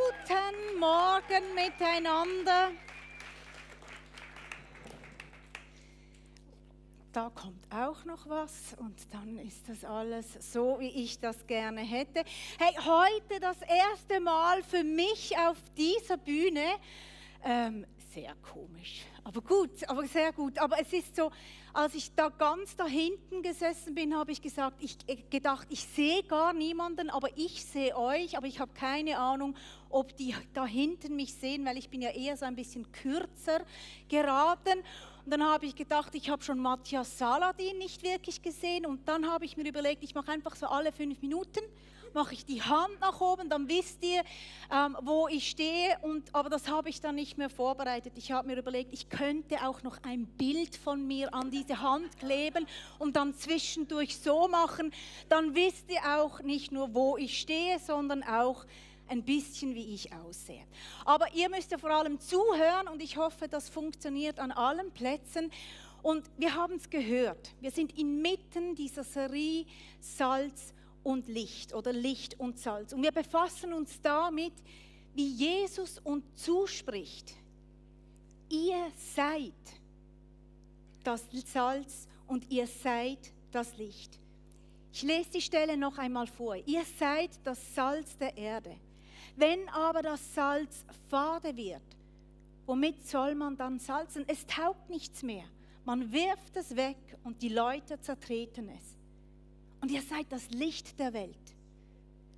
Guten Morgen miteinander. Da kommt auch noch was und dann ist das alles so, wie ich das gerne hätte. Hey, heute das erste Mal für mich auf dieser Bühne. Sehr komisch, aber gut, aber sehr gut. Aber es ist so, als ich da ganz da hinten gesessen bin, habe ich gedacht, ich sehe gar niemanden, aber ich sehe euch. Aber ich habe keine Ahnung, ob die da hinten mich sehen, weil ich bin ja eher so ein bisschen kürzer geraten. Und dann habe ich gedacht, ich habe schon Matthias Saladin nicht wirklich gesehen. Und dann habe ich mir überlegt, ich mache einfach so alle 5 Minuten, mache ich die Hand nach oben, dann wisst ihr, wo ich stehe. Aber das habe ich dann nicht mehr vorbereitet. Ich habe mir überlegt, ich könnte auch noch ein Bild von mir an diese Hand kleben und dann zwischendurch so machen. Dann wisst ihr auch nicht nur, wo ich stehe, sondern auch ein bisschen, wie ich aussehe. Aber ihr müsst ja vor allem zuhören und ich hoffe, das funktioniert an allen Plätzen. Und wir haben es gehört, wir sind inmitten dieser Serie Salz und Licht oder Licht und Salz. Und wir befassen uns damit, wie Jesus uns zuspricht. Ihr seid das Salz und ihr seid das Licht. Ich lese die Stelle noch einmal vor. Ihr seid das Salz der Erde. Wenn aber das Salz fade wird, womit soll man dann salzen? Es taugt nichts mehr. Man wirft es weg und die Leute zertreten es. Und ihr seid das Licht der Welt.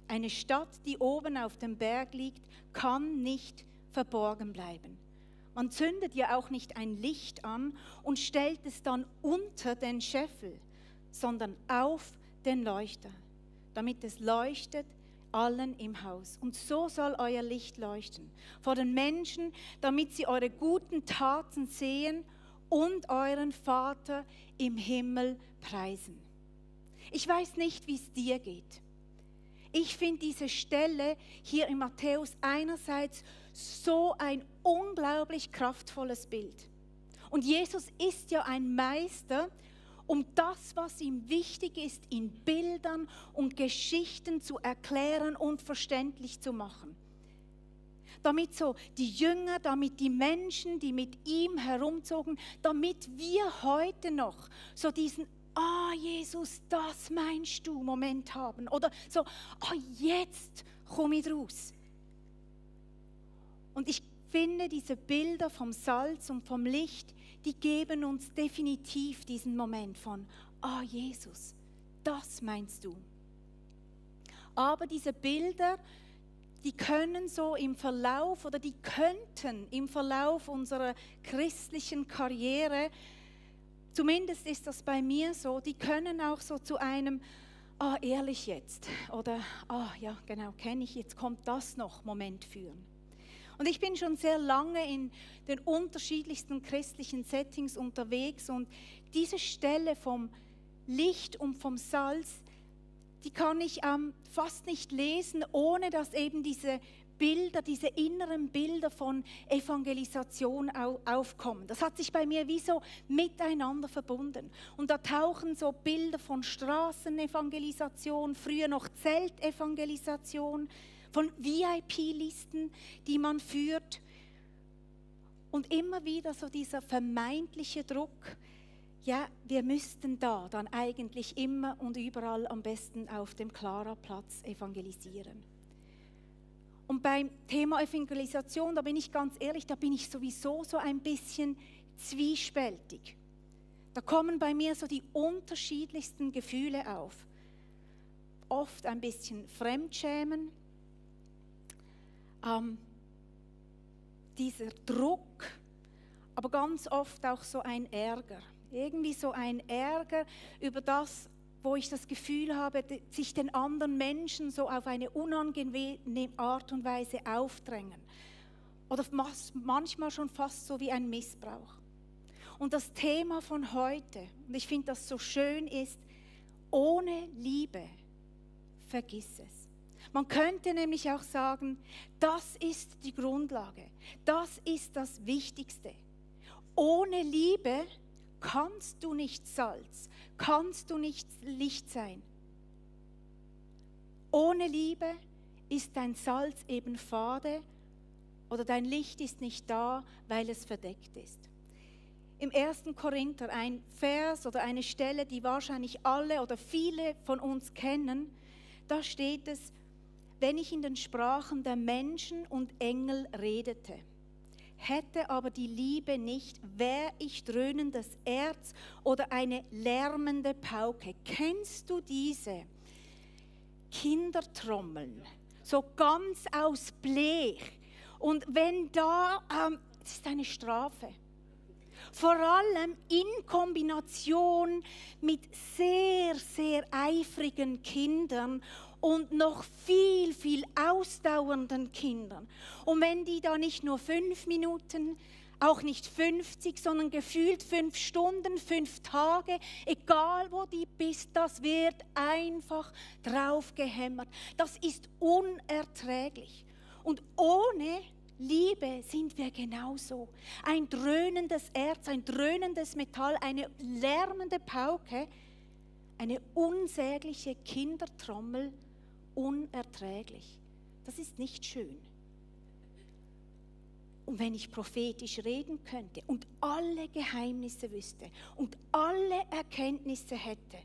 Eine Stadt, die oben auf dem Berg liegt, kann nicht verborgen bleiben. Man zündet ja auch nicht ein Licht an und stellt es dann unter den Scheffel, sondern auf den Leuchter, damit es leuchtet allen im Haus. Und so soll euer Licht leuchten vor den Menschen, damit sie eure guten Taten sehen und euren Vater im Himmel preisen. Ich weiß nicht, wie es dir geht. Ich finde diese Stelle hier in Matthäus einerseits so ein unglaublich kraftvolles Bild. Und Jesus ist ja ein Meister, um das, was ihm wichtig ist, in Bildern und Geschichten zu erklären und verständlich zu machen. Damit so die Jünger, damit die Menschen, die mit ihm herumzogen, damit wir heute noch so diesen Jesus, das meinst du, Moment haben. Oder so, jetzt komme ich raus. Und ich finde, diese Bilder vom Salz und vom Licht, die geben uns definitiv diesen Moment von, Jesus, das meinst du. Aber diese Bilder, die können so im Verlauf oder die könnten im Verlauf unserer christlichen Karriere, zumindest ist das bei mir so, die können auch so zu einem, ehrlich jetzt oder, ja genau, kenne ich, jetzt kommt das noch, Moment führen. Und ich bin schon sehr lange in den unterschiedlichsten christlichen Settings unterwegs und diese Stelle vom Licht und vom Salz, die kann ich fast nicht lesen, ohne dass eben diese Bilder, diese inneren Bilder von Evangelisation aufkommen. Das hat sich bei mir wie so miteinander verbunden. Und da tauchen so Bilder von Straßenevangelisation, früher noch Zeltevangelisation, von VIP-Listen, die man führt. Und immer wieder so dieser vermeintliche Druck, ja, wir müssten da dann eigentlich immer und überall am besten auf dem Clara-Platz evangelisieren. Und beim Thema Evangelisation, da bin ich ganz ehrlich, da bin ich sowieso so ein bisschen zwiespältig. Da kommen bei mir so die unterschiedlichsten Gefühle auf. Oft ein bisschen Fremdschämen, dieser Druck, aber ganz oft auch so ein Ärger. Irgendwie so ein Ärger über das, wo ich das Gefühl habe, sich den anderen Menschen so auf eine unangenehme Art und Weise aufdrängen. Oder manchmal schon fast so wie ein Missbrauch. Und das Thema von heute, und ich finde das so schön, ist, ohne Liebe, vergiss es. Man könnte nämlich auch sagen, das ist die Grundlage, das ist das Wichtigste. Ohne Liebe kannst du nicht Salz, kannst du nicht Licht sein. Ohne Liebe ist dein Salz eben fade oder dein Licht ist nicht da, weil es verdeckt ist. Im 1. Korinther ein Vers oder eine Stelle, die wahrscheinlich alle oder viele von uns kennen, da steht es: Wenn ich in den Sprachen der Menschen und Engel redete, hätte aber die Liebe nicht, wär ich dröhnendes Erz oder eine lärmende Pauke. Kennst du diese Kindertrommeln? So ganz aus Blech. Und wenn da, das ist eine Strafe. Vor allem in Kombination mit sehr, sehr eifrigen Kindern und noch viel, viel ausdauernden Kindern. Und wenn die da nicht nur 5 Minuten, auch nicht 50, sondern gefühlt 5 Stunden, 5 Tage, egal wo die bist, das wird einfach drauf gehämmert. Das ist unerträglich. Und ohne Liebe sind wir genauso. Ein dröhnendes Erz, ein dröhnendes Metall, eine lärmende Pauke, eine unsägliche Kindertrommel, unerträglich. Das ist nicht schön. Und wenn ich prophetisch reden könnte und alle Geheimnisse wüsste und alle Erkenntnisse hätte,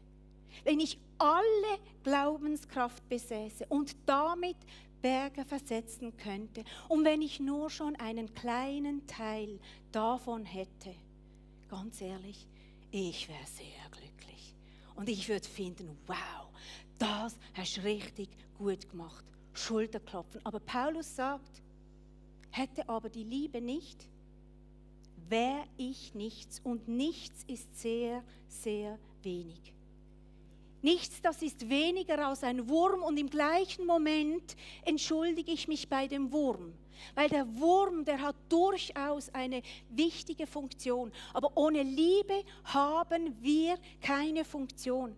wenn ich alle Glaubenskraft besäße und damit Berge versetzen könnte und wenn ich nur schon einen kleinen Teil davon hätte, ganz ehrlich, ich wäre sehr glücklich. Und ich würde finden, wow, das hast du richtig gut gemacht. Schulterklopfen. Aber Paulus sagt, hätte aber die Liebe nicht, wäre ich nichts. Und nichts ist sehr, sehr wenig. Nichts, das ist weniger als ein Wurm und im gleichen Moment entschuldige ich mich bei dem Wurm. Weil der Wurm, der hat durchaus eine wichtige Funktion. Aber ohne Liebe haben wir keine Funktion.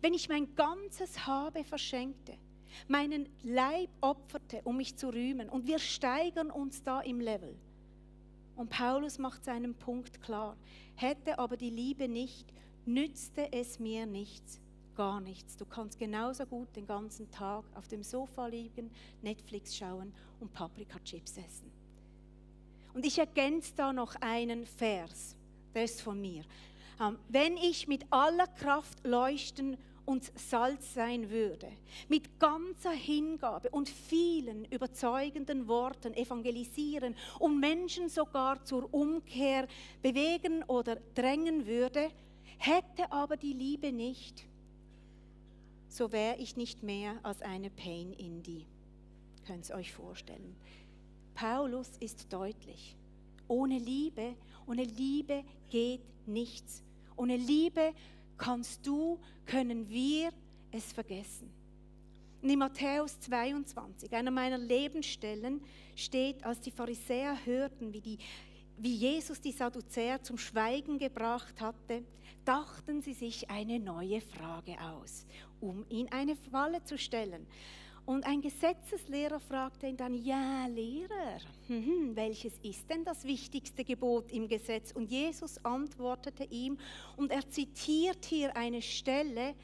Wenn ich mein ganzes Habe verschenkte, meinen Leib opferte, um mich zu rühmen, und wir steigern uns da im Level. Und Paulus macht seinen Punkt klar. Hätte aber die Liebe nicht, nützte es mir nichts, gar nichts. Du kannst genauso gut den ganzen Tag auf dem Sofa liegen, Netflix schauen und Paprika-Chips essen. Und ich ergänze da noch einen Vers, der ist von mir. Wenn ich mit aller Kraft leuchten und Salz sein würde, mit ganzer Hingabe und vielen überzeugenden Worten evangelisieren und Menschen sogar zur Umkehr bewegen oder drängen würde, hätte aber die Liebe nicht, so wäre ich nicht mehr als eine Pain Indie. Könnt ihr euch vorstellen. Paulus ist deutlich. Ohne Liebe geht nichts. Ohne Liebe können wir es vergessen. Und in Matthäus 22, einer meiner Lebensstellen, steht, als die Pharisäer hörten, wie Jesus die Sadduzäer zum Schweigen gebracht hatte, dachten sie sich eine neue Frage aus, um ihn eine Falle zu stellen. Und ein Gesetzeslehrer fragte ihn dann, ja Lehrer, welches ist denn das wichtigste Gebot im Gesetz? Und Jesus antwortete ihm, und er zitiert hier eine Stelle,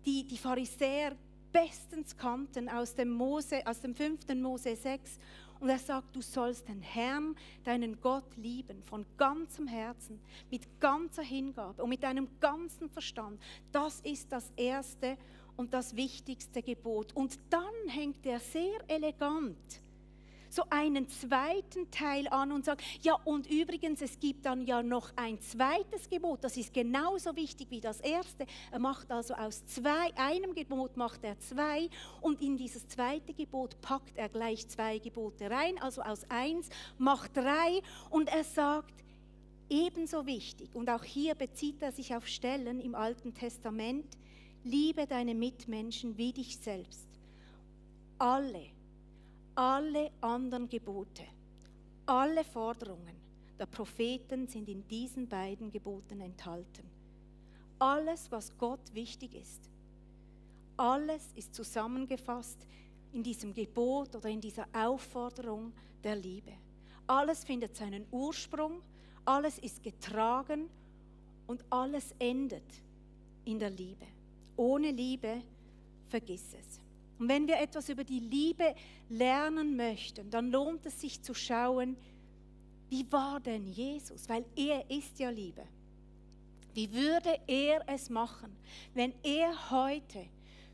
die die Pharisäer bestens kannten aus dem 5. Mose 6. Und er sagt, du sollst den Herrn, deinen Gott lieben, von ganzem Herzen, mit ganzer Hingabe und mit deinem ganzen Verstand. Das ist das erste und das wichtigste Gebot. Und dann hängt er sehr elegant so einen zweiten Teil an und sagt, ja und übrigens, es gibt dann ja noch ein zweites Gebot, das ist genauso wichtig wie das erste. Er macht also aus einem Gebot macht er 2 und in dieses zweite Gebot packt er gleich 2 Gebote rein, also aus 1 macht 3 und er sagt, ebenso wichtig, und auch hier bezieht er sich auf Stellen im Alten Testament, liebe deine Mitmenschen wie dich selbst. Alle anderen Gebote, alle Forderungen der Propheten sind in diesen beiden Geboten enthalten. Alles, was Gott wichtig ist, alles ist zusammengefasst in diesem Gebot oder in dieser Aufforderung der Liebe. Alles findet seinen Ursprung, alles ist getragen und alles endet in der Liebe. Ohne Liebe, vergiss es. Und wenn wir etwas über die Liebe lernen möchten, dann lohnt es sich zu schauen, wie war denn Jesus? Weil er ist ja Liebe. Wie würde er es machen, wenn er heute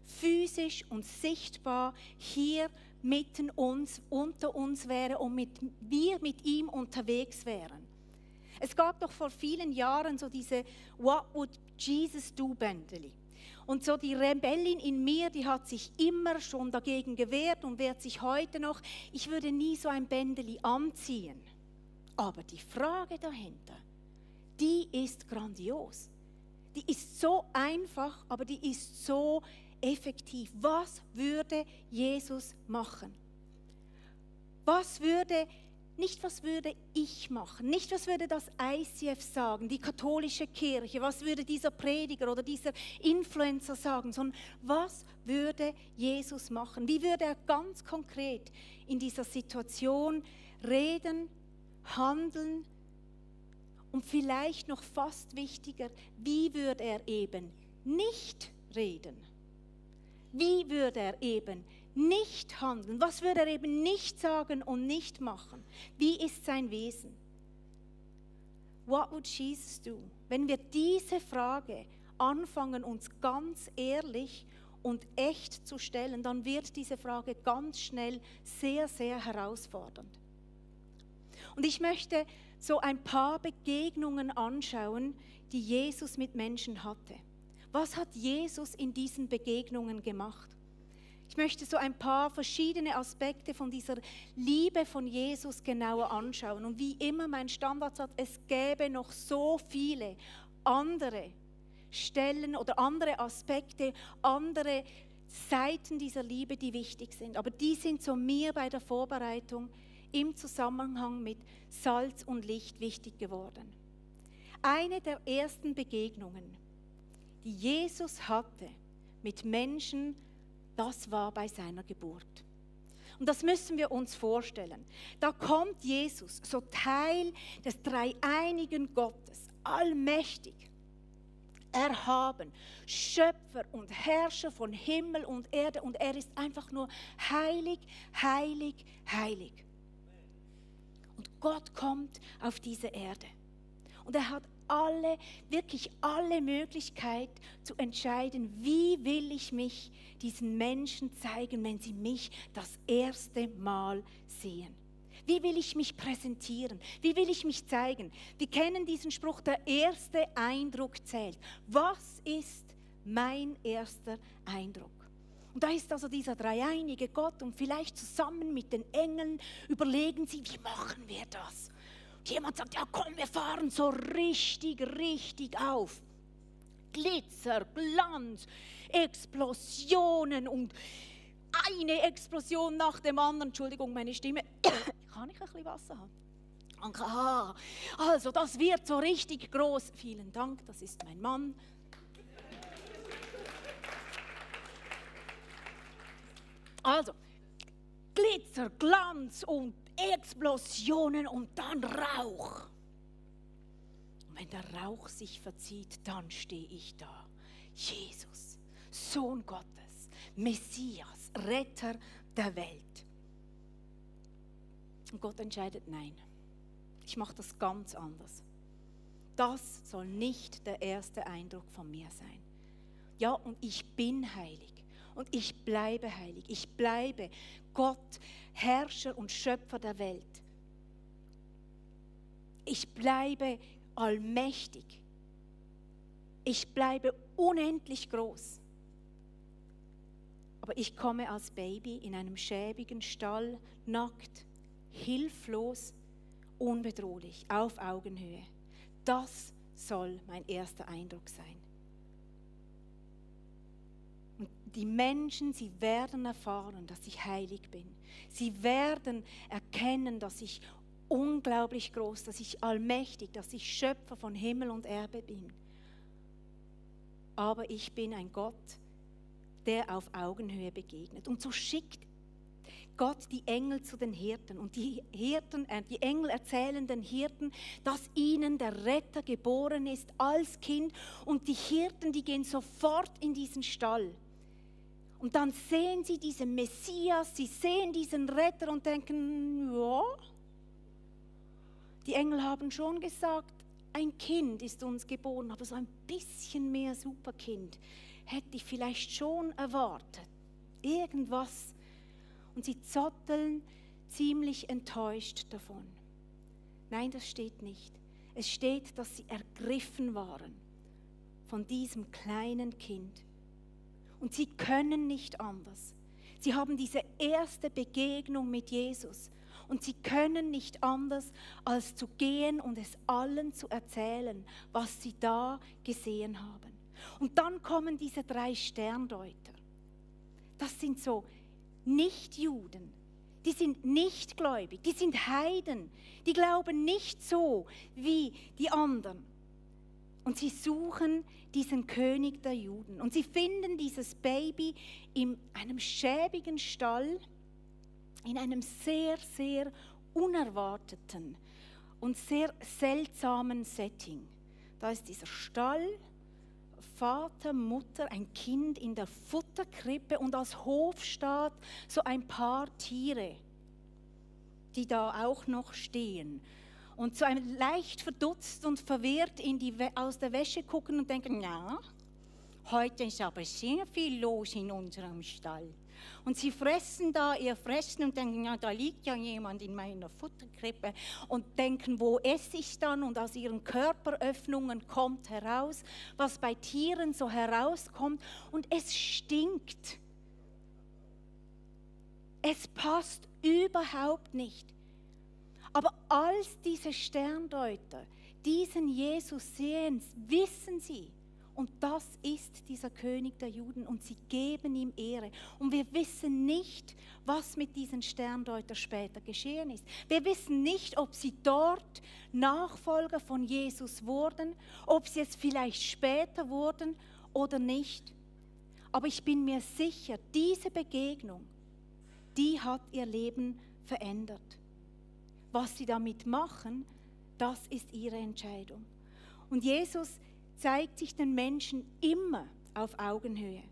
physisch und sichtbar hier mitten unter uns wäre und wir mit ihm unterwegs wären? Es gab doch vor vielen Jahren so diese What would Jesus do Bändeli. Und so die Rebellin in mir, die hat sich immer schon dagegen gewehrt und wehrt sich heute noch. Ich würde nie so ein Bändeli anziehen. Aber die Frage dahinter, die ist grandios. Die ist so einfach, aber die ist so effektiv. Was würde Jesus machen? Nicht was würde ich machen, nicht was würde das ICF sagen, die katholische Kirche, was würde dieser Prediger oder dieser Influencer sagen, sondern was würde Jesus machen? Wie würde er ganz konkret in dieser Situation reden, handeln und vielleicht noch fast wichtiger, wie würde er eben nicht reden? Wie würde er eben nicht handeln? Was würde er eben nicht sagen und nicht machen? Wie ist sein Wesen? What would Jesus do? Wenn wir diese Frage anfangen, uns ganz ehrlich und echt zu stellen, dann wird diese Frage ganz schnell sehr, sehr herausfordernd. Und ich möchte so ein paar Begegnungen anschauen, die Jesus mit Menschen hatte. Was hat Jesus in diesen Begegnungen gemacht? Ich möchte so ein paar verschiedene Aspekte von dieser Liebe von Jesus genauer anschauen. Und wie immer mein Standardsatz, es gäbe noch so viele andere Stellen oder andere Aspekte, andere Seiten dieser Liebe, die wichtig sind. Aber die sind so mir bei der Vorbereitung im Zusammenhang mit Salz und Licht wichtig geworden. Eine der ersten Begegnungen, die Jesus hatte mit Menschen, das war bei seiner Geburt. Und das müssen wir uns vorstellen. Da kommt Jesus, so Teil des dreieinigen Gottes, allmächtig, erhaben, Schöpfer und Herrscher von Himmel und Erde. Und er ist einfach nur heilig, heilig, heilig. Und Gott kommt auf diese Erde. Und er hat wirklich alle Möglichkeit zu entscheiden, wie will ich mich diesen Menschen zeigen, wenn sie mich das erste Mal sehen. Wie will ich mich präsentieren? Wie will ich mich zeigen? Wir kennen diesen Spruch, der erste Eindruck zählt. Was ist mein erster Eindruck? Und da ist also dieser dreieinige Gott und vielleicht zusammen mit den Engeln überlegen sie, wie machen wir das? Jemand sagt, ja komm, wir fahren so richtig auf. Glitzer, Glanz, Explosionen und eine Explosion nach dem anderen. Entschuldigung, meine Stimme. Kann ich ein bisschen Wasser haben? Also das wird so richtig groß. Vielen Dank, das ist mein Mann. Also, Glitzer, Glanz und Explosionen und dann Rauch. Und wenn der Rauch sich verzieht, dann stehe ich da. Jesus, Sohn Gottes, Messias, Retter der Welt. Und Gott entscheidet, nein, ich mache das ganz anders. Das soll nicht der erste Eindruck von mir sein. Ja, und ich bin heilig. Und ich bleibe heilig. Ich bleibe Gott, Herrscher und Schöpfer der Welt. Ich bleibe allmächtig. Ich bleibe unendlich groß. Aber ich komme als Baby in einem schäbigen Stall, nackt, hilflos, unbedrohlich, auf Augenhöhe. Das soll mein erster Eindruck sein. Und die Menschen, sie werden erfahren, dass ich heilig bin. Sie werden erkennen, dass ich unglaublich groß, dass ich allmächtig, dass ich Schöpfer von Himmel und Erde bin. Aber ich bin ein Gott, der auf Augenhöhe begegnet. Und so schickt Gott die Engel zu den Hirten. Und die Engel erzählen den Hirten, dass ihnen der Retter geboren ist als Kind. Und die Hirten, die gehen sofort in diesen Stall. Und dann sehen sie diesen Messias, sie sehen diesen Retter und denken, ja, die Engel haben schon gesagt, ein Kind ist uns geboren, aber so ein bisschen mehr Superkind hätte ich vielleicht schon erwartet. Irgendwas. Und sie zotteln ziemlich enttäuscht davon. Nein, das steht nicht. Es steht, dass sie ergriffen waren von diesem kleinen Kind. Und sie können nicht anders. Sie haben diese erste Begegnung mit Jesus. Und sie können nicht anders, als zu gehen und es allen zu erzählen, was sie da gesehen haben. Und dann kommen diese 3 Sterndeuter. Das sind so Nichtjuden. Die sind nicht gläubig, die sind Heiden. Die glauben nicht so wie die anderen. Und sie suchen diesen König der Juden. Und sie finden dieses Baby in einem schäbigen Stall, in einem sehr, sehr unerwarteten und sehr seltsamen Setting. Da ist dieser Stall, Vater, Mutter, ein Kind in der Futterkrippe und als Hofstaat so ein paar Tiere, die da auch noch stehen. Und so ein leicht verdutzt und verwirrt aus der Wäsche gucken und denken, ja, heute ist aber sehr viel los in unserem Stall. Und sie fressen da ihr Fressen und denken, ja, da liegt ja jemand in meiner Futterkrippe. Und denken, wo esse ich dann? Und aus ihren Körperöffnungen kommt heraus, was bei Tieren so herauskommt. Und es stinkt. Es passt überhaupt nicht. Aber als diese Sterndeuter diesen Jesus sehen, wissen sie, und das ist dieser König der Juden und sie geben ihm Ehre. Und wir wissen nicht, was mit diesen Sterndeutern später geschehen ist. Wir wissen nicht, ob sie dort Nachfolger von Jesus wurden, ob sie es vielleicht später wurden oder nicht. Aber ich bin mir sicher, diese Begegnung, die hat ihr Leben verändert. Was sie damit machen, das ist ihre Entscheidung. Und Jesus zeigt sich den Menschen immer auf Augenhöhe.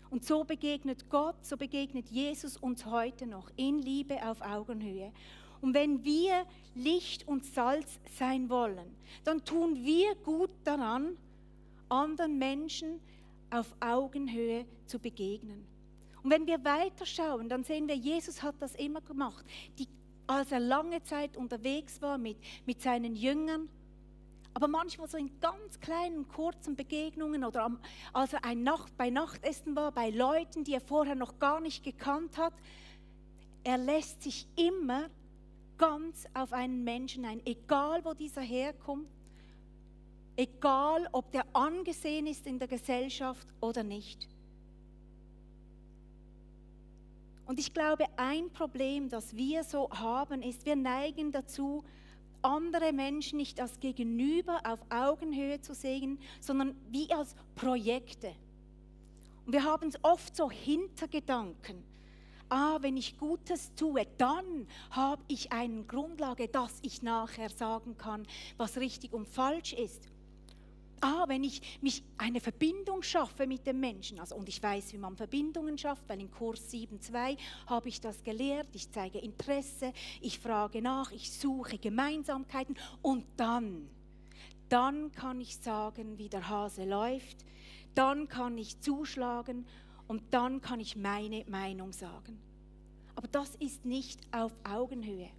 Und so begegnet Gott, so begegnet Jesus uns heute noch in Liebe auf Augenhöhe. Und wenn wir Licht und Salz sein wollen, dann tun wir gut daran, anderen Menschen auf Augenhöhe zu begegnen. Und wenn wir weiterschauen, dann sehen wir, Jesus hat das immer gemacht. Als er lange Zeit unterwegs war mit seinen Jüngern, aber manchmal so in ganz kleinen, kurzen Begegnungen oder als er bei Nachtessen war, bei Leuten, die er vorher noch gar nicht gekannt hat, er lässt sich immer ganz auf einen Menschen ein, egal wo dieser herkommt, egal ob der angesehen ist in der Gesellschaft oder nicht. Und ich glaube, ein Problem, das wir so haben, ist, wir neigen dazu, andere Menschen nicht als Gegenüber auf Augenhöhe zu sehen, sondern wie als Projekte. Und wir haben oft so Hintergedanken. Wenn ich Gutes tue, dann habe ich eine Grundlage, dass ich nachher sagen kann, was richtig und falsch ist. Wenn ich eine Verbindung schaffe mit dem Menschen, und ich weiß, wie man Verbindungen schafft, weil in Kurs 7.2 habe ich das gelehrt, ich zeige Interesse, ich frage nach, ich suche Gemeinsamkeiten und dann kann ich sagen, wie der Hase läuft, dann kann ich zuschlagen und dann kann ich meine Meinung sagen. Aber das ist nicht auf Augenhöhe.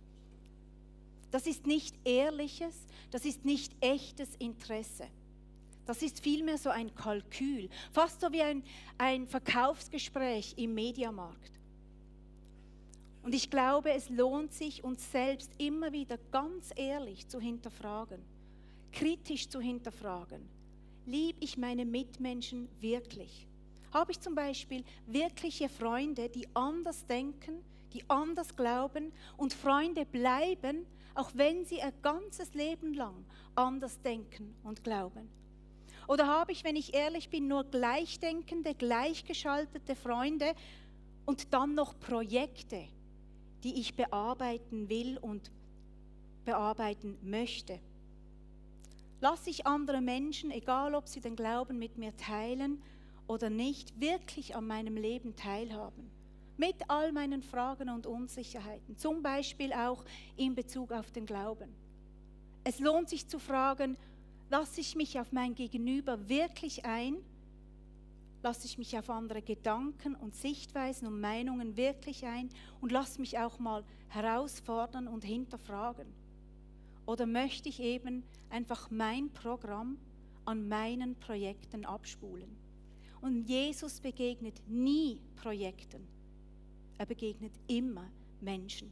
Das ist nicht ehrliches, das ist nicht echtes Interesse. Das ist vielmehr so ein Kalkül, fast so wie ein Verkaufsgespräch im Mediamarkt. Und ich glaube, es lohnt sich, uns selbst immer wieder ganz ehrlich zu hinterfragen, kritisch zu hinterfragen. Liebe ich meine Mitmenschen wirklich? Habe ich zum Beispiel wirkliche Freunde, die anders denken, die anders glauben und Freunde bleiben, auch wenn sie ihr ganzes Leben lang anders denken und glauben? Oder habe ich, wenn ich ehrlich bin, nur gleichdenkende, gleichgeschaltete Freunde und dann noch Projekte, die ich bearbeiten will und bearbeiten möchte? Lasse ich andere Menschen, egal ob sie den Glauben mit mir teilen oder nicht, wirklich an meinem Leben teilhaben. Mit all meinen Fragen und Unsicherheiten, zum Beispiel auch in Bezug auf den Glauben. Es lohnt sich zu fragen, lasse ich mich auf mein Gegenüber wirklich ein? Lasse ich mich auf andere Gedanken und Sichtweisen und Meinungen wirklich ein? Und lasse mich auch mal herausfordern und hinterfragen? Oder möchte ich eben einfach mein Programm an meinen Projekten abspulen? Und Jesus begegnet nie Projekten. Er begegnet immer Menschen.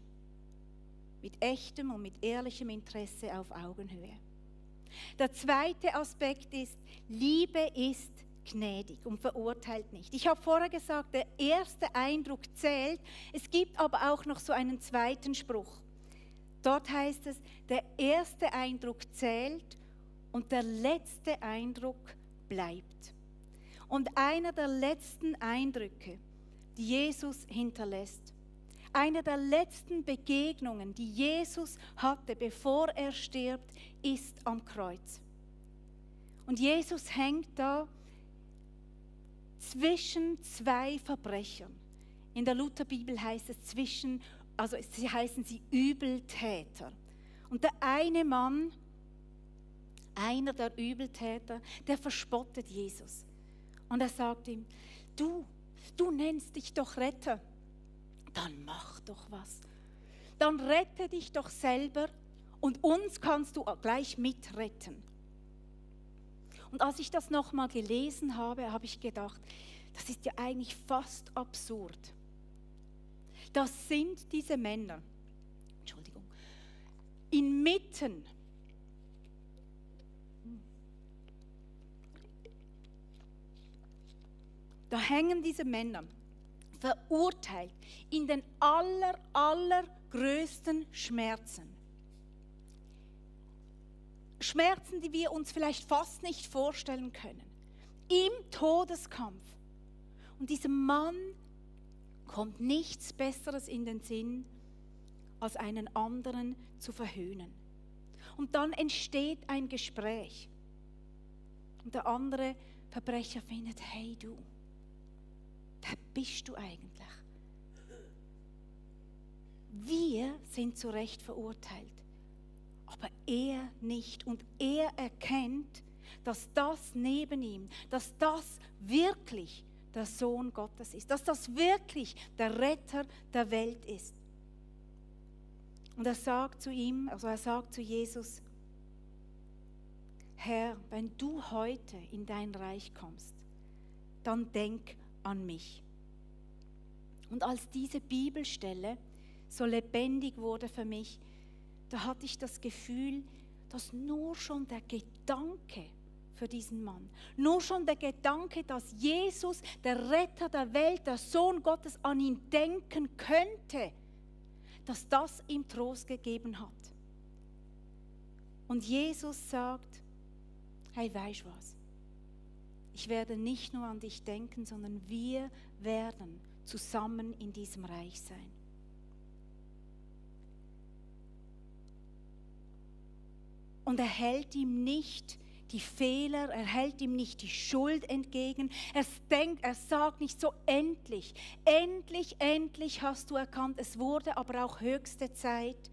Mit echtem und mit ehrlichem Interesse auf Augenhöhe. Der zweite Aspekt ist, Liebe ist gnädig und verurteilt nicht. Ich habe vorher gesagt, der erste Eindruck zählt. Es gibt aber auch noch so einen zweiten Spruch. Dort heißt es, der erste Eindruck zählt und der letzte Eindruck bleibt. Und einer der letzten Eindrücke, die Jesus hinterlässt, eine der letzten Begegnungen, die Jesus hatte, bevor er stirbt, ist am Kreuz. Und Jesus hängt da zwischen zwei Verbrechern. In der Lutherbibel heißt es sie heißen sie Übeltäter. Und der eine Mann, einer der Übeltäter, der verspottet Jesus. Und er sagt ihm, du nennst dich doch Retter. Dann mach doch was. Dann rette dich doch selber und uns kannst du gleich mitretten. Und als ich das nochmal gelesen habe, habe ich gedacht, das ist ja eigentlich fast absurd. Das sind diese Männer, inmitten da hängen diese Männer, verurteilt in den allergrößten Schmerzen. Schmerzen, die wir uns vielleicht fast nicht vorstellen können. Im Todeskampf. Und diesem Mann kommt nichts Besseres in den Sinn, als einen anderen zu verhöhnen. Und dann entsteht ein Gespräch. Und der andere Verbrecher findet, hey du, wer bist du eigentlich? Wir sind zu Recht verurteilt, aber er nicht. Und er erkennt, dass das neben ihm, dass das wirklich der Sohn Gottes ist, dass das wirklich der Retter der Welt ist. Und er sagt zu ihm, also er sagt zu Jesus, Herr, wenn du heute in dein Reich kommst, dann denk an mich. Und als diese Bibelstelle so lebendig wurde für mich, da hatte ich das Gefühl, dass nur schon der Gedanke für diesen Mann, nur schon der Gedanke, dass Jesus, der Retter der Welt, der Sohn Gottes, an ihn denken könnte, dass das ihm Trost gegeben hat. Und Jesus sagt, hey, weißt du was? Ich werde nicht nur an dich denken, sondern wir werden zusammen in diesem Reich sein. Und er hält ihm nicht die Fehler, er hält ihm nicht die Schuld entgegen. Er sagt nicht so, endlich hast du erkannt, es wurde aber auch höchste Zeit,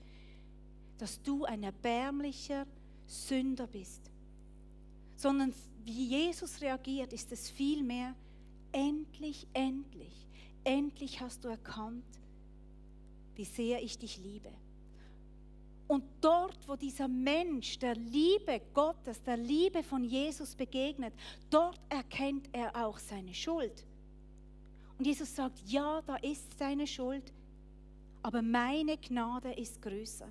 dass du ein erbärmlicher Sünder bist. Sondern wie Jesus reagiert, ist es vielmehr, endlich hast du erkannt, wie sehr ich dich liebe. Und dort, wo dieser Mensch der Liebe Gottes, der Liebe von Jesus begegnet, dort erkennt er auch seine Schuld. Und Jesus sagt, ja, da ist seine Schuld, aber meine Gnade ist größer.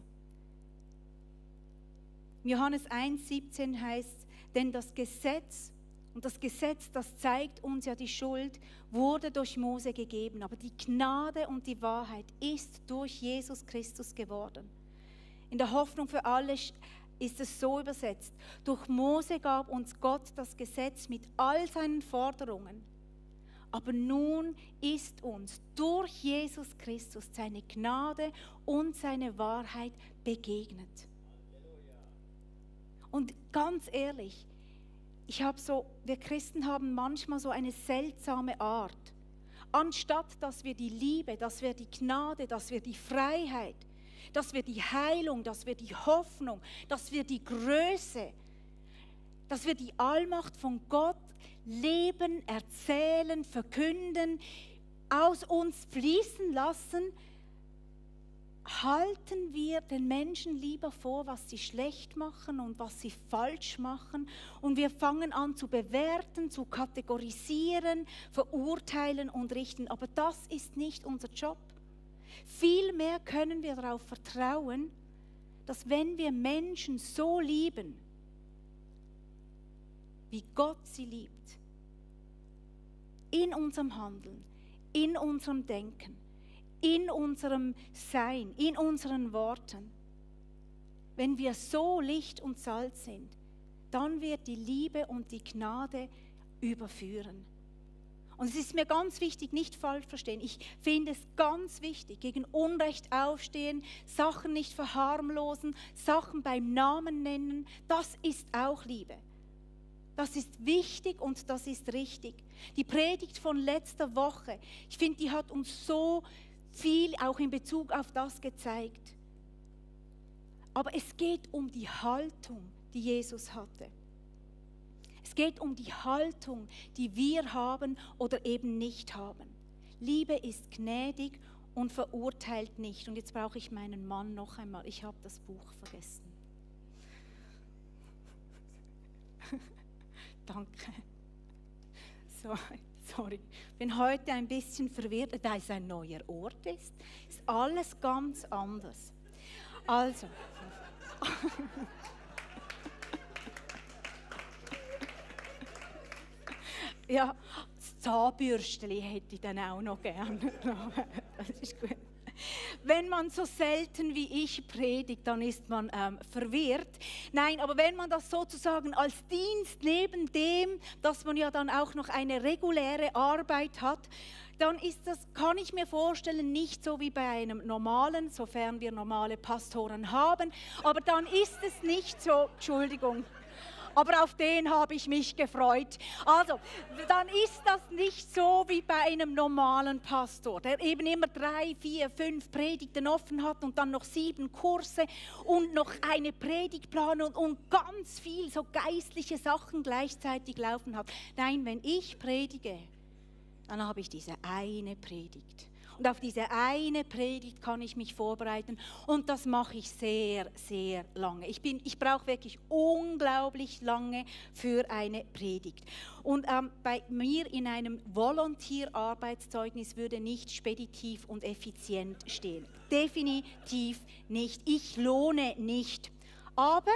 In Johannes 1,17 heißt, denn das Gesetz, und das Gesetz, das zeigt uns ja die Schuld, wurde durch Mose gegeben, aber die Gnade und die Wahrheit ist durch Jesus Christus geworden. In der Hoffnung für alle ist es so übersetzt. Durch Mose gab uns Gott das Gesetz mit all seinen Forderungen. Aber nun ist uns durch Jesus Christus seine Gnade und seine Wahrheit begegnet. Und ganz ehrlich, wir Christen haben manchmal so eine seltsame Art. Anstatt, dass wir die Liebe, dass wir die Gnade, dass wir die Freiheit, dass wir die Heilung, dass wir die Hoffnung, dass wir die Größe, dass wir die Allmacht von Gott leben, erzählen, verkünden, aus uns fließen lassen, halten wir den Menschen lieber vor, was sie schlecht machen und was sie falsch machen. Und wir fangen an zu bewerten, zu kategorisieren, verurteilen und richten. Aber das ist nicht unser Job. Vielmehr können wir darauf vertrauen, dass wenn wir Menschen so lieben, wie Gott sie liebt, in unserem Handeln, in unserem Denken, in unserem Sein, in unseren Worten, wenn wir so Licht und Salz sind, dann wird die Liebe und die Gnade überführen. Und es ist mir ganz wichtig, nicht falsch verstehen, ich finde es ganz wichtig, gegen Unrecht aufstehen, Sachen nicht verharmlosen, Sachen beim Namen nennen, das ist auch Liebe. Das ist wichtig und das ist richtig. Die Predigt von letzter Woche, ich finde, die hat uns so viel auch in Bezug auf das gezeigt. Aber es geht um die Haltung, die Jesus hatte. Es geht um die Haltung, die wir haben oder eben nicht haben. Liebe ist gnädig und verurteilt nicht. Und jetzt brauche ich meinen Mann noch einmal. Ich habe das Buch vergessen. Danke. Sorry, bin heute ein bisschen verwirrt, da es ein neuer Ort ist alles ganz anders. Also, ja, das Zahnbürstchen hätte ich dann auch noch gerne. Das ist gut. Wenn man so selten wie ich predigt, dann ist man verwirrt. Nein, aber wenn man das sozusagen als Dienst neben dem, dass man ja dann auch noch eine reguläre Arbeit hat, dann ist das, kann ich mir vorstellen, nicht so wie bei einem normalen, sofern wir normale Pastoren haben, aber dann ist es nicht so, Entschuldigung, aber auf den habe ich mich gefreut. Also, dann ist das nicht so wie bei einem normalen Pastor, der eben immer 3, 4, 5 Predigten offen hat und dann noch 7 Kurse und noch eine Predigtplanung und ganz viel so geistliche Sachen gleichzeitig laufen hat. Nein, wenn ich predige, dann habe ich diese eine Predigt. Und auf diese eine Predigt kann ich mich vorbereiten und das mache ich sehr, sehr lange. Ich brauche wirklich unglaublich lange für eine Predigt. Und bei mir in einem Volontierarbeitszeugnis würde nicht speditiv und effizient stehen. Definitiv nicht. Ich lohne nicht. Aber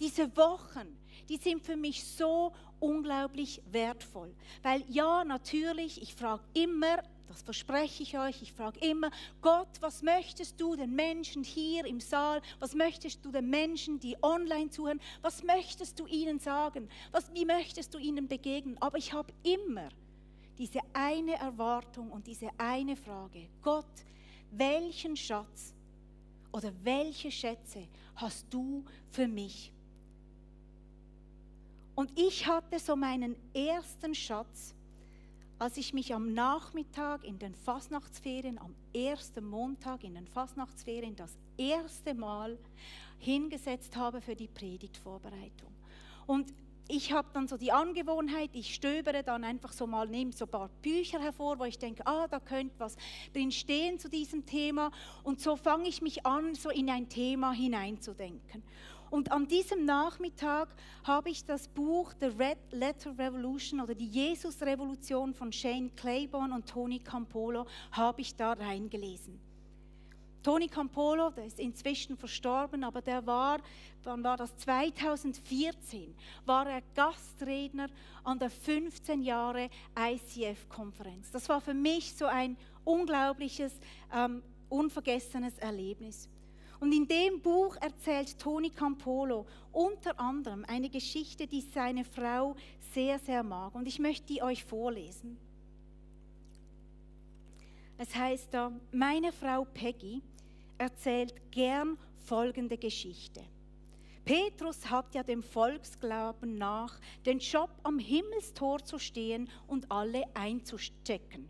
diese Wochen, die sind für mich so unglaublich wertvoll. Weil ja, natürlich, ich frage immer, das verspreche ich euch, ich frage immer, Gott, was möchtest du den Menschen hier im Saal, was möchtest du den Menschen, die online zuhören, was möchtest du ihnen sagen, wie möchtest du ihnen begegnen? Aber ich habe immer diese eine Erwartung und diese eine Frage, Gott, welchen Schatz oder welche Schätze hast du für mich? Und ich hatte so meinen ersten Schatz, als ich mich am Nachmittag in den Fastnachtsferien, am ersten Montag in den Fastnachtsferien, das erste Mal hingesetzt habe für die Predigtvorbereitung. Und ich habe dann so die Angewohnheit, ich stöbere dann einfach so mal, nehme so ein paar Bücher hervor, wo ich denke, da könnte was drin stehen zu diesem Thema. Und so fange ich mich an, so in ein Thema hineinzudenken. Und an diesem Nachmittag habe ich das Buch The Red Letter Revolution oder die Jesus-Revolution von Shane Claiborne und Tony Campolo habe ich da reingelesen. Tony Campolo, der ist inzwischen verstorben, aber wann war das? 2014 war er Gastredner an der 15 Jahre ICF-Konferenz. Das war für mich so ein unglaubliches, unvergessenes Erlebnis. Und in dem Buch erzählt Tony Campolo unter anderem eine Geschichte, die seine Frau sehr, sehr mag. Und ich möchte die euch vorlesen. Es heißt da, meine Frau Peggy erzählt gern folgende Geschichte. Petrus hat ja dem Volksglauben nach den Job am Himmelstor zu stehen und alle einzustecken.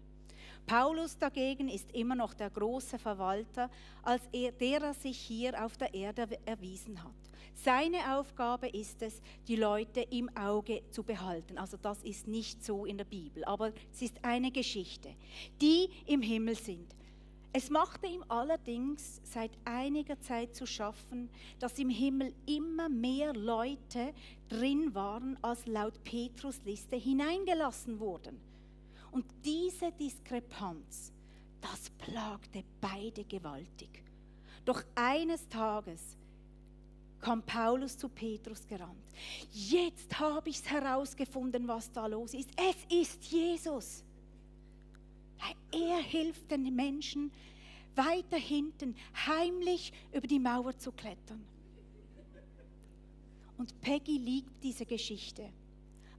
Paulus dagegen ist immer noch der große Verwalter, der er sich hier auf der Erde erwiesen hat. Seine Aufgabe ist es, die Leute im Auge zu behalten. Also das ist nicht so in der Bibel, aber es ist eine Geschichte, die im Himmel sind. Es machte ihm allerdings seit einiger Zeit zu schaffen, dass im Himmel immer mehr Leute drin waren, als laut Petrus Liste hineingelassen wurden. Und diese Diskrepanz, das plagte beide gewaltig. Doch eines Tages kam Paulus zu Petrus gerannt. Jetzt habe ich es herausgefunden, was da los ist. Es ist Jesus. Er hilft den Menschen, weiter hinten heimlich über die Mauer zu klettern. Und Peggy liebt diese Geschichte,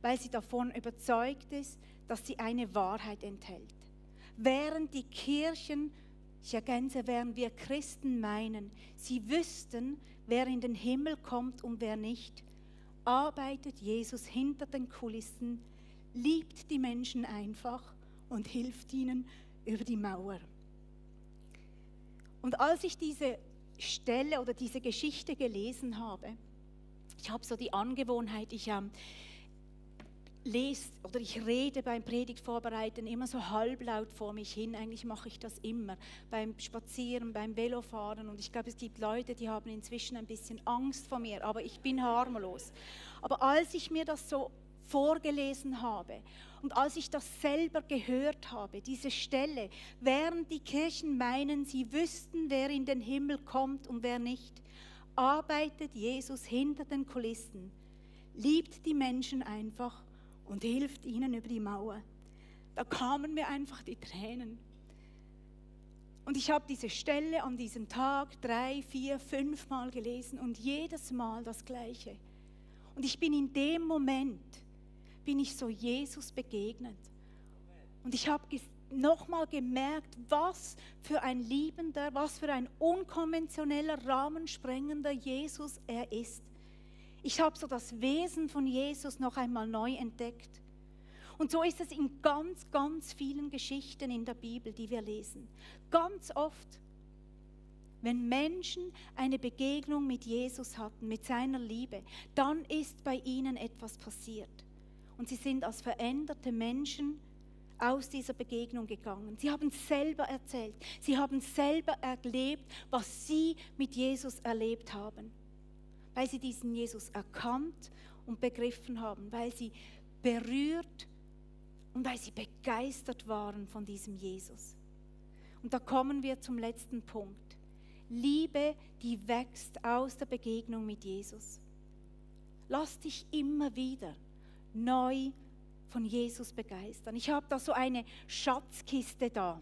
weil sie davon überzeugt ist, dass sie eine Wahrheit enthält. Während die Kirchen, ich ergänze, während wir Christen meinen, sie wüssten, wer in den Himmel kommt und wer nicht, arbeitet Jesus hinter den Kulissen, liebt die Menschen einfach und hilft ihnen über die Mauer. Und als ich diese Stelle oder diese Geschichte gelesen habe, ich habe so die Angewohnheit, ich lese oder ich rede beim Predigtvorbereiten immer so halblaut vor mich hin. Eigentlich mache ich das immer beim Spazieren, beim Velofahren. Und ich glaube, es gibt Leute, die haben inzwischen ein bisschen Angst vor mir, aber ich bin harmlos. Aber als ich mir das so vorgelesen habe und als ich das selber gehört habe, diese Stelle, während die Kirchen meinen, sie wüssten, wer in den Himmel kommt und wer nicht, arbeitet Jesus hinter den Kulissen, liebt die Menschen einfach und hilft ihnen über die Mauer. Da kamen mir einfach die Tränen. Und ich habe diese Stelle an diesem Tag 3, 4, 5 Mal gelesen und jedes Mal das Gleiche. Und ich bin in dem Moment, bin ich so Jesus begegnet. Und ich habe nochmal gemerkt, was für ein liebender, was für ein unkonventioneller, rahmensprengender Jesus er ist. Ich habe so das Wesen von Jesus noch einmal neu entdeckt. Und so ist es in ganz, ganz vielen Geschichten in der Bibel, die wir lesen. Ganz oft, wenn Menschen eine Begegnung mit Jesus hatten, mit seiner Liebe, dann ist bei ihnen etwas passiert. Und sie sind als veränderte Menschen aus dieser Begegnung gegangen. Sie haben selber erzählt, sie haben selber erlebt, was sie mit Jesus erlebt haben. Weil sie diesen Jesus erkannt und begriffen haben, weil sie berührt und weil sie begeistert waren von diesem Jesus. Und da kommen wir zum letzten Punkt. Liebe, die wächst aus der Begegnung mit Jesus. Lass dich immer wieder neu von Jesus begeistern. Ich habe da so eine Schatzkiste da.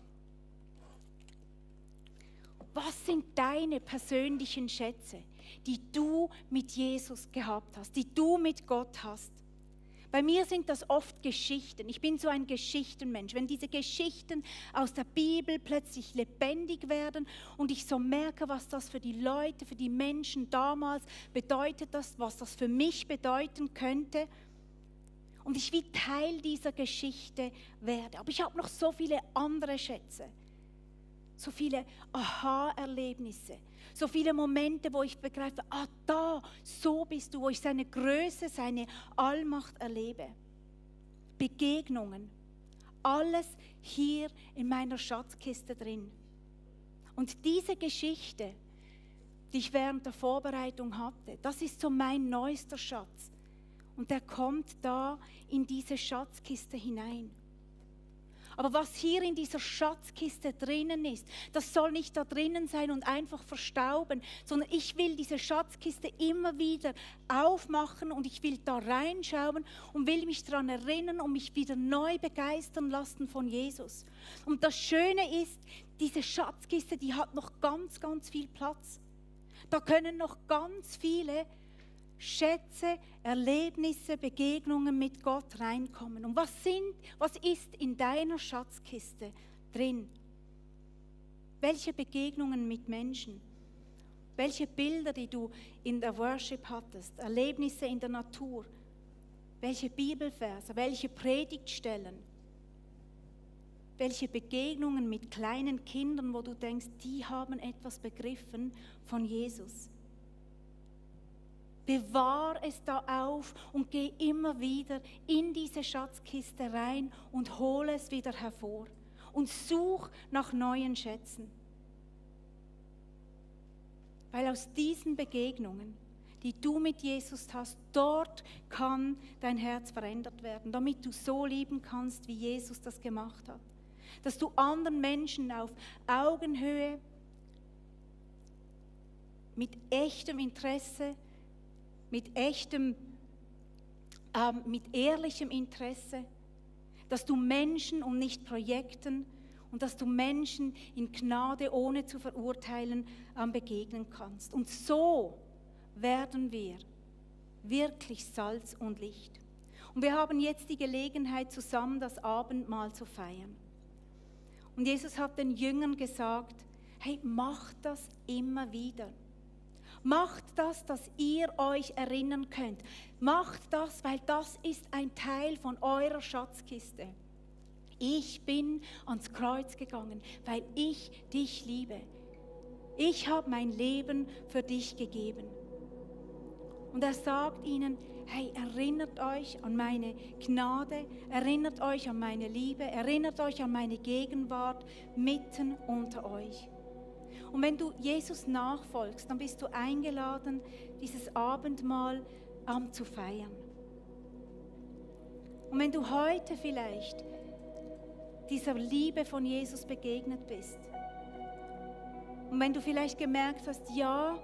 Was sind deine persönlichen Schätze, die du mit Jesus gehabt hast, die du mit Gott hast? Bei mir sind das oft Geschichten. Ich bin so ein Geschichtenmensch. Wenn diese Geschichten aus der Bibel plötzlich lebendig werden und ich so merke, was das für die Leute, für die Menschen damals bedeutet, was das für mich bedeuten könnte, und ich wie Teil dieser Geschichte werde. Aber ich habe noch so viele andere Schätze, so viele Aha-Erlebnisse, so viele Momente, wo ich begreife, so bist du, wo ich seine Größe, seine Allmacht erlebe. Begegnungen, alles hier in meiner Schatzkiste drin. Und diese Geschichte, die ich während der Vorbereitung hatte, das ist so mein neuester Schatz. Und der kommt da in diese Schatzkiste hinein. Aber was hier in dieser Schatzkiste drinnen ist, das soll nicht da drinnen sein und einfach verstauben, sondern ich will diese Schatzkiste immer wieder aufmachen und ich will da reinschauen und will mich daran erinnern und mich wieder neu begeistern lassen von Jesus. Und das Schöne ist, diese Schatzkiste, die hat noch ganz, ganz viel Platz. Da können noch ganz viele Schätze, Erlebnisse, Begegnungen mit Gott reinkommen. Und was ist in deiner Schatzkiste drin? Welche Begegnungen mit Menschen? Welche Bilder, die du in der Worship hattest, Erlebnisse in der Natur, welche Bibelverse, welche Predigtstellen, welche Begegnungen mit kleinen Kindern, wo du denkst, die haben etwas begriffen von Jesus. Bewahr es da auf und geh immer wieder in diese Schatzkiste rein und hole es wieder hervor und such nach neuen Schätzen. Weil aus diesen Begegnungen, die du mit Jesus hast, dort kann dein Herz verändert werden, damit du so lieben kannst, wie Jesus das gemacht hat. Dass du anderen Menschen auf Augenhöhe, mit echtem Interesse, mit ehrlichem Interesse, dass du Menschen und nicht Projekten und dass du Menschen in Gnade, ohne zu verurteilen, begegnen kannst. Und so werden wir wirklich Salz und Licht. Und wir haben jetzt die Gelegenheit, zusammen das Abendmahl zu feiern. Und Jesus hat den Jüngern gesagt, hey, macht das immer wieder. Macht das, dass ihr euch erinnern könnt. Macht das, weil das ist ein Teil von eurer Schatzkiste. Ich bin ans Kreuz gegangen, weil ich dich liebe. Ich habe mein Leben für dich gegeben. Und er sagt ihnen, hey, erinnert euch an meine Gnade, erinnert euch an meine Liebe, erinnert euch an meine Gegenwart mitten unter euch. Und wenn du Jesus nachfolgst, dann bist du eingeladen, dieses Abendmahl zu feiern. Und wenn du heute vielleicht dieser Liebe von Jesus begegnet bist und wenn du vielleicht gemerkt hast, ja,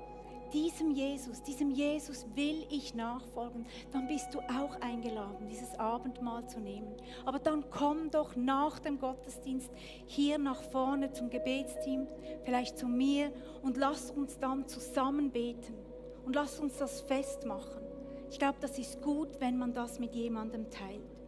diesem Jesus will ich nachfolgen, dann bist du auch eingeladen, dieses Abendmahl zu nehmen. Aber dann komm doch nach dem Gottesdienst hier nach vorne zum Gebetsteam, vielleicht zu mir und lass uns dann zusammen beten und lass uns das festmachen. Ich glaube, das ist gut, wenn man das mit jemandem teilt.